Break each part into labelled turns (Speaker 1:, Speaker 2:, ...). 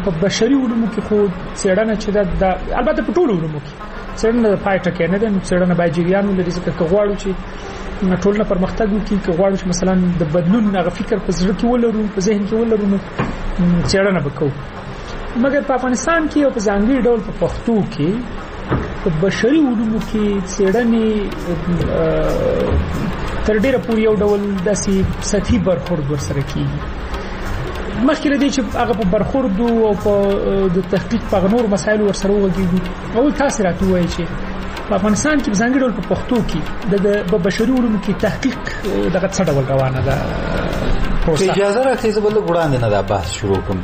Speaker 1: په بشري علومو کې خو څېړنه چې ده، البته په ټولو علومو کې څېړنه د پای ټکی نه ده، نو څېړنه باید جریان ولري، ځکه که غواړو چې ټولنه پرمختګ وکړي، که غواړو چې مثلا د بدلون هغه فکر په زړه کې ولرو، په ذهن کې ولرو، نو څېړنه به کوو. مګر په افغانستان کې او په ځانګړي ډول په پښتو کې په بشري علومو کې څېړنې تر ډېره پورې یو ډول داسې سطحي برخورد ورسره کیږي. مخکې له دې چې هغه په برخورد او په د تحقیق په نور مسایلو ورسره وغږیږو، اول تاسو راته ووایئ چې په افغانستان کې په ځانګړي ډول په پښتو کې د بشري علومو کې تحقیق دغه څه ډول روانه ده؟
Speaker 2: اجازه راکړئ زه به لږ وړاندې نه دا بحث شروع کړم.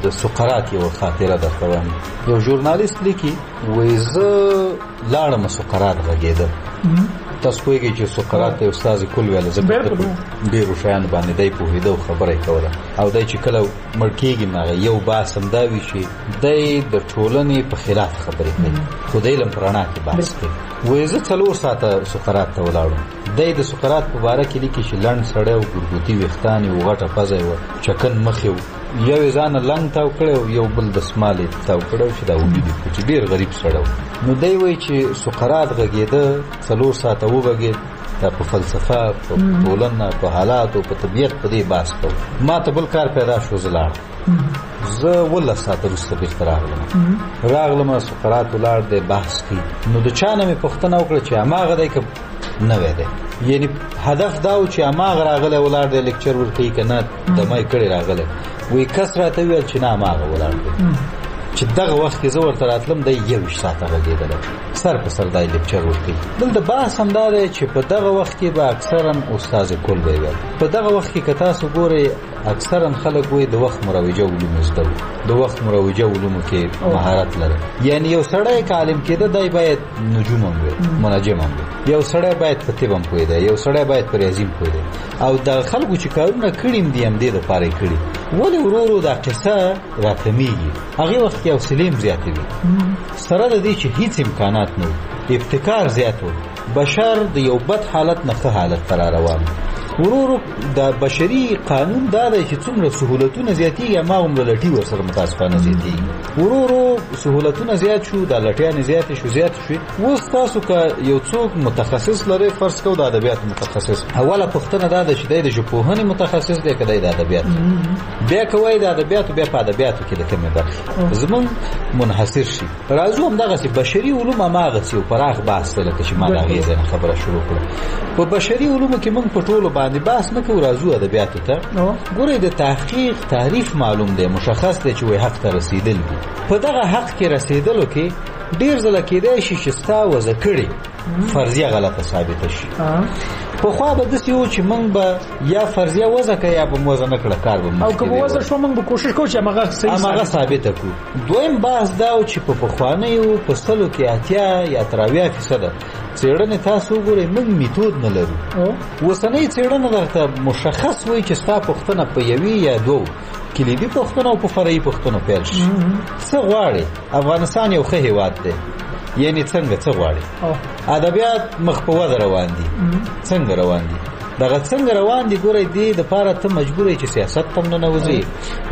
Speaker 2: د سقراط یوه خاطره درته وایم. یو ژورنالیست لیکي، وایي زه لاړم سقراط غږېده. تاسو پوهېږئ چې سقراط ته استاد کل ویل، ځکه ډېرو شیانو باندې دی پوهېده او خبره یې کوله. او دی چې کله مړ کېږي نو هغه یو بحث هم دا وي چې دی د ټولنې په خلاف خبرې کوي، خو د علم په رڼا کې بحث کوي. وایي زه 4 ساعته سقراط ته ولاړم. دی د سقراط په باره کې لیکي چې لنډ سړی و، ګرګوتي ویښتان یې و، غټه پزه یې وه، چکن مخ یې و، یو یې ځانه لنګ تاو کړی او یو بل دسمال یې تاو کړی و چې دا ولیدي، خو چې ډېر غریب سړی و. نو دی وایي چې سقراط غږېده، 4 ساعته وغږېد، دا په فلسفه، په ټولنه، په حالاتو، په طبیعت په دې بحث کوو. ما ته بل کار پیدا شو، زه لاړم. زه 18 ساعته وروسته بېرته راغلم. سقراط ولاړ دی، بحث کوي. نو د چا نه مې پوښتنه وکړه چې هماغه دی که نوی دی؟ یعنی هدف دا و چې هماغه راغلی ولاړ دی، لیکچر ورکوي که نه، دمه یې کړې راغلی. وایي کس راته وویل چې نه، هماغه ولاړ دی. چې دغه وخت کې زه ورته راتلم، دی 21 ساعته غږېدلی، سر په سر دی لیکچر ورکوي. دلته بحث هم دا دی چې په دغه وخت کې به اکثرا استاد کل به ویل. په دغه وخت کې که تاسو ګورئ اکثرا خلک وایي د وخت مروجه علوم زده وو، د وخت مروجه علومو کې مهارت لري. یعنی یو سړی که عالم کېده، دی باید نجوم هم وي، منجم هم وي، یو سړی باید په طب هم پوهېده، یو سړی باید په ریاضي هم پوهېده. او د خلکو چې کارونه کړي هم دي، همدې دپاره یې کړي. ولې ورو ورو دا قصه راکمېږي؟ هغې وخت کې حوصلې هم زیاتې وي، سره د دې چې هیڅ امکانات نه وو، ابتکار زیات و، بشر د یو بد حالت نه ښه حالت ته را روان و. ورو ورو د بشري قانون دا دی چې څومره سهولتونه زیاتېږي، هماغومره لټي ورسره متاسفانه زیاتېږي. ورو ورو سهولتونه زیات شو، دا لټیانې زیاتې شو، زیاتې شوې. اوس تاسو که یو څوک متخصص لرئ، فرض کوو د ادبیاتو متخصص، اوله پوښتنه دا ده چې دی د ژبپوهنې متخصص دی که دی د ادبیاتو؟ بیا که وایي د ادبیاتو، بیا په ادبیاتو کې د کومې برخې زموږ منحصر شي. راځو همدغسې بشري علوم هماغسې یو پراخ بحث دی، لکه چې ما د هغې ځای نه خبره شروع کړه. په بشري علومو کې موږ په ټولو باندې بحث نه کوو، راځو ادبیاتو ته. ګورئ د تحقیق تعریف معلوم دی، مشخص دی چې وایي حق ته رسېدل دي. په دغه حق کې رسېدلو کې ډېر ځله کېدای شي چې ستا وضع کړې فرضیه غلطه ثابته شي. پخوا به داسې و چې موږ به یا فرضیه وضع کړه یا به مو وضع نه کړه، کار به
Speaker 1: او که به وضع شو موږ به کوشش کوو چې هماغه صحیح
Speaker 2: هماغه ثابته کړو. دویم بحث دا و چې په پخوانیو په 100 کې 80 یا تر 70% څېړنې تاسو وګورئ، موږ میتود نه لرو. اوسنۍ څېړنه درته مشخص وایي چې ستا پوښتنه په یوې یا دوو کلیدي پوښتنو او په فرعي پوښتنو پیل شي. څه غواړې؟ افغانستان یو ښه هیواد دی، یعنی څنګه څه غواړي؟ ادبیات مخ په وده روان دي، څنګه روان دي؟ دغه څنګه روان دي، ګورئ دې دپاره ته مجبور یې چې سیاست ته هم ننوځې،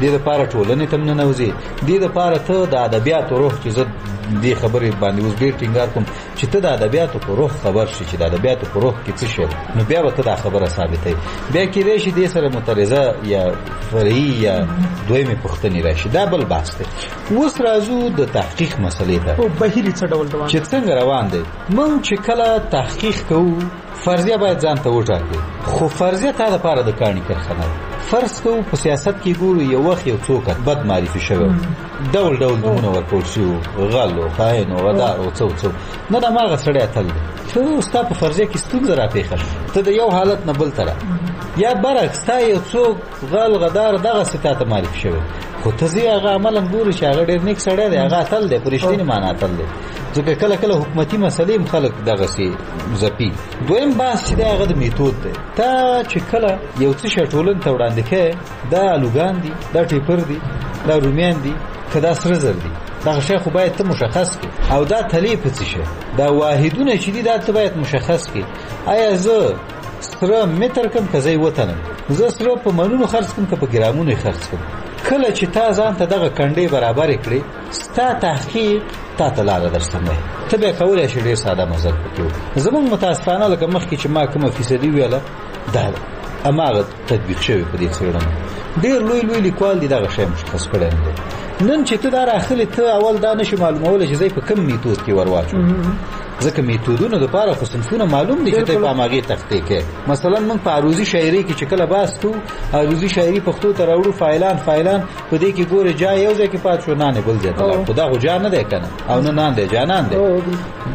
Speaker 2: دې دپاره ټولنې ته هم ننوځې، دې دپاره ته د ادبیاتو روح، چې زه دې خبرې باندې اوس ډېر ټینګار کوم چې ته د ادبیاتو په روح خبر شې، چې د ادبیاتو په روح کې څه شی دی، نو بیا به ته دا خبره ثابتوي. بیا کېدای شي دې سره مترضه یا فرعي یا دویمې پوښتنې راشي، دا بل بحث دی. اوس راځو د تحقیق مسئلې ته،
Speaker 1: او بهیر یې څه ډول روان
Speaker 2: چې څنګه روان دی. موږ چې کله تحقیق کوو، فرضیه باید ځان ته وټاکې، خو فرضیه تا دپاره د کاڼي کرښه نه ده. فرض کوو په سیاست کې ګورو یو وخت یو څوک بد معرفي شوی و، ډول ډول نومونه ورکول شوي وو، غل و، خاین و، غدار و، څه و څه و. نه، دا هماغه سړی اتل دی. ته ستا په فرضیه کې ستونزه راپېښه شوه، ته د یو حالت نه بل ته راغلې، یا برعکس تا یو څوک غل غدار دغسې تا ته معرفي شوی، خو ته ځې هغه عملاً ګورې چې هغه ډېر نیک سړی دی، هغه اتل دی، په رښتینې معنا اتل دی. ځکه کله کله حکومتي مسلې هم خلک دغسې ځپي. دویم بحث چې دی هغه د میتود دی. تا چې کله یو څه شی ټولنې ته وړاندې کوې، دا الوګان دي، دا ټیپر دي، دا رومیان دي، که دا سره زر دي، دغه شی خو باید ته مشخص کړې. او دا تلې په څه شی، دا واحدونه چې دي دا ته باید مشخص کړې. آیا زه سره متر کم که زه یې وتنم، زه سره په منونو خرڅ کم که په ګرامونو یې خرڅ کم، کله چې تا ځان ته دغه کنډې برابرې کړې، ستا تحقیق تا ته لاره درسموي، ته بیا کولی شې ډېر ساده مزل پکې وکړې. زموږ متاسفانه لکه مخکې چې ما کومه فیصدي ویله، دا هماغه تطبیق شوی په دې څېړنه. ډېر لوی لوی لیکوال دي دغه شی مشخص کړی نه دی. نن چې ته دا راخلې، ته اول دا نشي معلومولی چې زه یې په کوم میتود کې ورواچوم، ځکه میتودونو دپاره خو صنفونه معلوم دي چې ته په هماغې تختې کې. مثلا موږ په عروضي شاعري کې چې کله بحث کوو، عروضي شاعري پښتو ته راوړو، فاعلان فاعلان په دې کې ګورې جا یو ځای کې پاتې شو، نان یې بل ځای ته لاړ، خو دا خو جا نه دی که نه، او نه نان دی، جانان دی.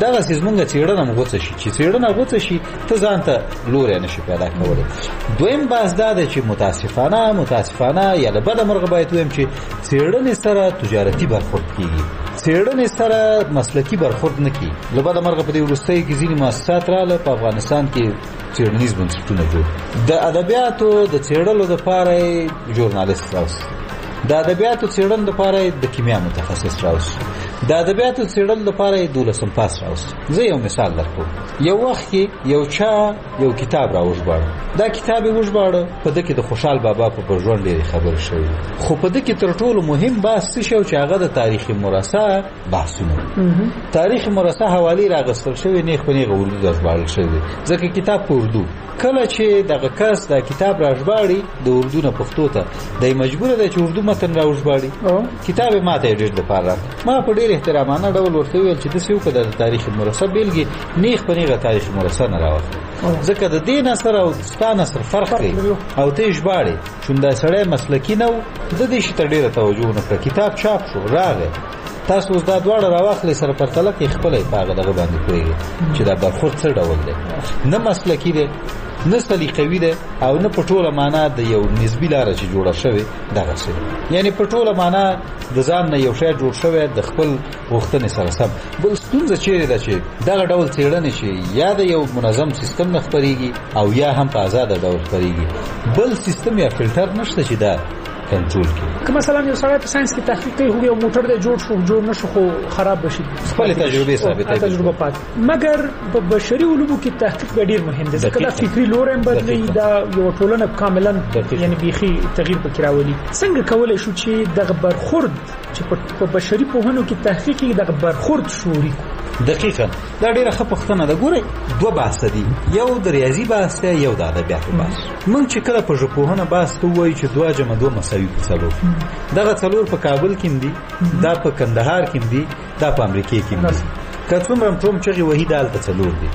Speaker 2: دغسې زموږ څېړنه هم غوڅه شي، چې څېړنه غوڅه شي ته ځان ته لوری نه شي پیدا کولی. دویم بحث دا دی چې متاسفانه یا له بده مرغه باید ووایم چې څېړنې سره تجارتي برخورد کیږي، څېړنې سره مسلکي برخورد نه کیږي. له بده مرغه په دې وروستیو کې ځینې مؤسسات راغله په افغانستان کې څېړنیز بنسټونه جوړ، د ادبیاتو د څېړلو دپاره یې ژورنالیست راوست، د ادبیاتو څېړنو دپاره یې د کیمیا متخصص راوست، د ادبیاتو څېړلو دپاره یې دولسم پاس راوست. زه یو مثال درکوم. یو وخت کې یو چا یو کتاب راوژباړه، دا کتاب یې وژباړه، په ده کې د خوشحال بابا په ژوند ډېرې خبرې شوې، خو په ده کې تر ټولو مهم بحث څه شی و چې هغه د تاریخ مرصع بحثونه وو. تاریخ مرصع حوالې راغستل شوې، نیغ په نیغه اردو ته ژباړل شوې، ځکه کتاب په اردو. کله چې دغه کس دا کتاب راژباړي د اردو نه پښتو ته، دی مجبوره دی چې اردو متن راوژباړي. کتاب یې ماته ډېر دپاره راکړ. ما په ډېر احترامانه ډول ورته وویل چې داسې وکړه، د تاریخ مرصع بېلګې نیغ په نیغه تاریخ مرصع نه راوخله، ځکه د دې نثر او ستا نثر فرق دی او ته یې ژباړې. چون دا سړی مسلکي نه و، د دې شي ته ډېره توجه ونه کړه. کتاب چاپ شو، راغی، تاسو اوس دا دواړه راواخلئ سره پرتله کړئ، خپله یې په هغه دغه باندې پوهېږئ چې دا برخورد څه ډول دی. نه مسلکي دی، نه سلیقوي دی، او نه په ټوله معنا د یو نسبي لاره چې جوړه شوې دغسې ده. یعنې په ټوله معنا د ځان نه یو شی جوړ شوی د خپل غوښتنې سره سم. بل ستونزه چیرې ده چې دغه ډول څېړنې چې یا د یو منظم سیستم نه خپرېږي او یا هم په ازاده ډول خپرېږي، بل سیستم یا فلټر نشته چې دا کنټرول کړي.
Speaker 1: که مثلا یو سړی په ساينس کې تحقیق کوي، خو یو موټر دی جوړ شو، جوړ نه شو، خو خراب بشي،
Speaker 2: خپل تجربې ثابتوي،
Speaker 1: تجربه پات. مګر په بشري علومو کې تحقیق به ډیر مهم دی، ځکه دا فکري لوری هم بدلوي، دا یو ټولنه کاملا یعنی بیخي تغییر پکې راولي. څنګه کولی شو چې دغه برخورد چې په بشري پوهنو کې تحقیق کېږي، دغه برخورد شعوري کړو؟
Speaker 2: دقیقاً دا ډیره ښه پوښتنه ده. ګورئ، دوه بحث دي، یو د ریاضي بحث دی، یو د ادبیاتو بحث. موږ چې کله په ژبپوهنه بحث ته ووایو چې 2 جمع 2 مساوي په 4، دغه 4 په کابل کې دي، دا په کندهار کې دي، دا په امریکې کې دي. که څومره هم ټوم چغې وهي، دا هلته 4 دي.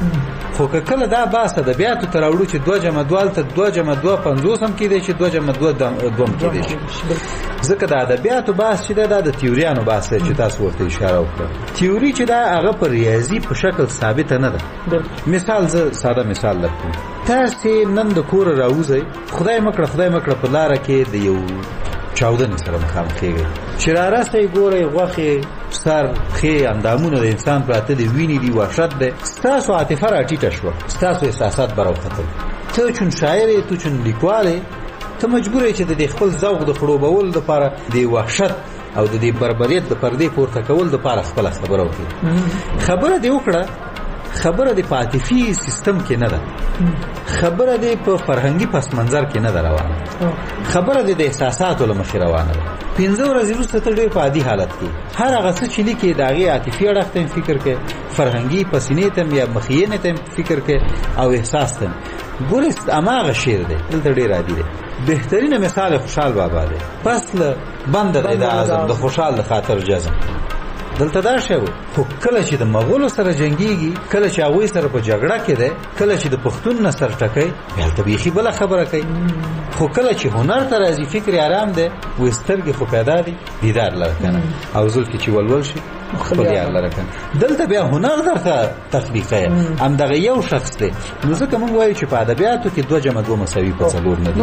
Speaker 2: خو که کله دا بحث ادبیاتو ته راوړو چې 2 جمع 2 هلته 2 جمع 2 50 هم کېدای شي، 2 جمع 2 2 هم کېدای شي. ځکه د ادبیاتو بحث چې دی دا د تیوریانو بحث دی چې تاسو ورته اشاره وکړه. تیوري چې ده هغه په ریاضي په شکل ثابته نه ده. مثال، زه ساده مثال درکوم. تاسې نن د کوره راوځئ، خدای مه کړه په لاره کې د یو چاودنې سره مخامخ کېږئ، چې رارسئ ګورئ غوښې، سر، پښې، اندامونه د انسان پراته دي، وینې دي، وحشت دی. ستاسو عاطفه راټیټه شوه، ستاسو احساسات به راوختل. ته چون شاعر یې، ته چون لیکوال یې، ته مجبور یې چې د دې خپل ذوق د خړوبولو دپاره د وحشت او د دې بربریت د پردې پورته کولو دپاره خپله خبره وکړې. خبره دې وکړه، خبره دې په عاطفي سیستم کې نه ده، خبره دې په فرهنګي پس منظر کې نه ده روانه، خبره دې د احساساتو له مخې روانه ده. 5 ورځې وروسته ته ډېر په عادي حالت کې هر هغه څه چې لیکې د هغې عاطفي اړخ ته هم فکر کوې، فرهنګي پسینې ته هم یا مخینې ته هم فکر کوې او احساس ته هم. ګورې هماغه شعر دی، دلته ډېر عادي دی. بهترینه مثال خوشحال بابا دی. پس له بنده دی د عزم، د خوشحال د خاطر جزم. دلته دا شی و. خو کله چې د مغولو سره جنګیږي، کله چې هغوی سره په جګړه کې دی، کله چې د پښتون نه سر ټکوي، هلته بیخي بله خبره کوي. خو کله چې هنر ته راځي، فکر یې ارام دی، وایي سترګې خو پیدا دي، دیدار لره که نه، او زلفې چې ولول شي خپل یار لره که نه. دلته بیا هنر درته تخلیقوي، همدغه یو شخص دی. نو ځکه موږ وایو چې په ادبیاتو کې 2 جمع 2 مساوي په 4 نه دي.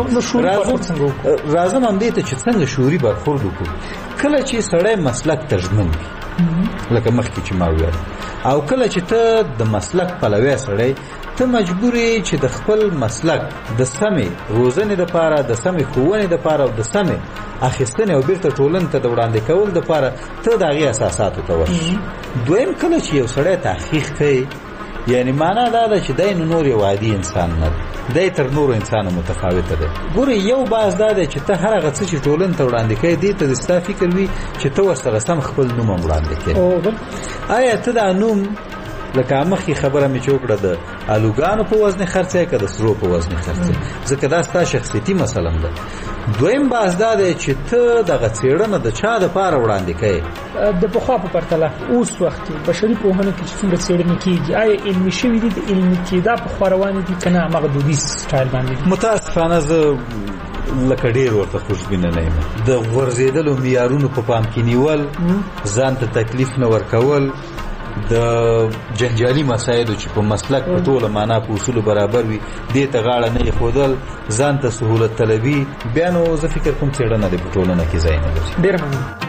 Speaker 2: راځم همدې ته چې څنګه شعوري برخورد وکړو. کله چې سړی مسلک ته ژمن وي، لکه مخکې چې ما وویل، او کله چې ته د مسلک پلوی سړی، ته مجبور یې چې د خپل مسلک د سمې روزنې دپاره، د سمې ښوونې دپاره او د سمې اخیستنې او بیرته ټولنې ته د وړاندې کولو دپاره ته د هغې اساساتو ته ورشې. دویم، کله چې یو سړی تحقیق کوي، یعنی معنا دا ده چې دی نو نور یو عادي انسان نه دی، تر نورو انسانو متفاوته دی. ګوره یو باز دا دی چې ته هر هغه څه چې ټولنې ته وړاندې کوې، دې ته د ستا فکر وي چې ته ورسره سم خپل نوم هم وړاندې کوې. آیا ته دا نوم لکه مخکې خبره مې چې وکړه د الوګانو په وزن خرڅې که د سرو په وزن خرڅې، ځکه دا ستا شخصیتي مسله ده. دویم باز دا دی چې ته دغه څېړنه د چا دپاره وړاندې کوې.
Speaker 1: د پخوا په پرتله اوس وخت کې بشري پوهنه کې چې څومره څېړنې کېږي، آیا علمي شوي دي، د علمي کېدا په خوا روانې دي که نه هماغه دودیز سټایل باندې دي؟
Speaker 2: متاسفانه زه لکه ډیر ورته خوشبینه نه یم. د غورځېدلو معیارونو په پام کې نیول، ځان ته تکلیف نه ورکول، د جنجالي مسایلو چې په مسلک په ټوله معنا په اصولو برابر وي دې ته غاړه نه ایښودل، ځان ته سهولت طلبي، بیا نو زه فکر کوم څېړنه دې په ټولنه کې ځای نه لري.
Speaker 1: ډېره مننه.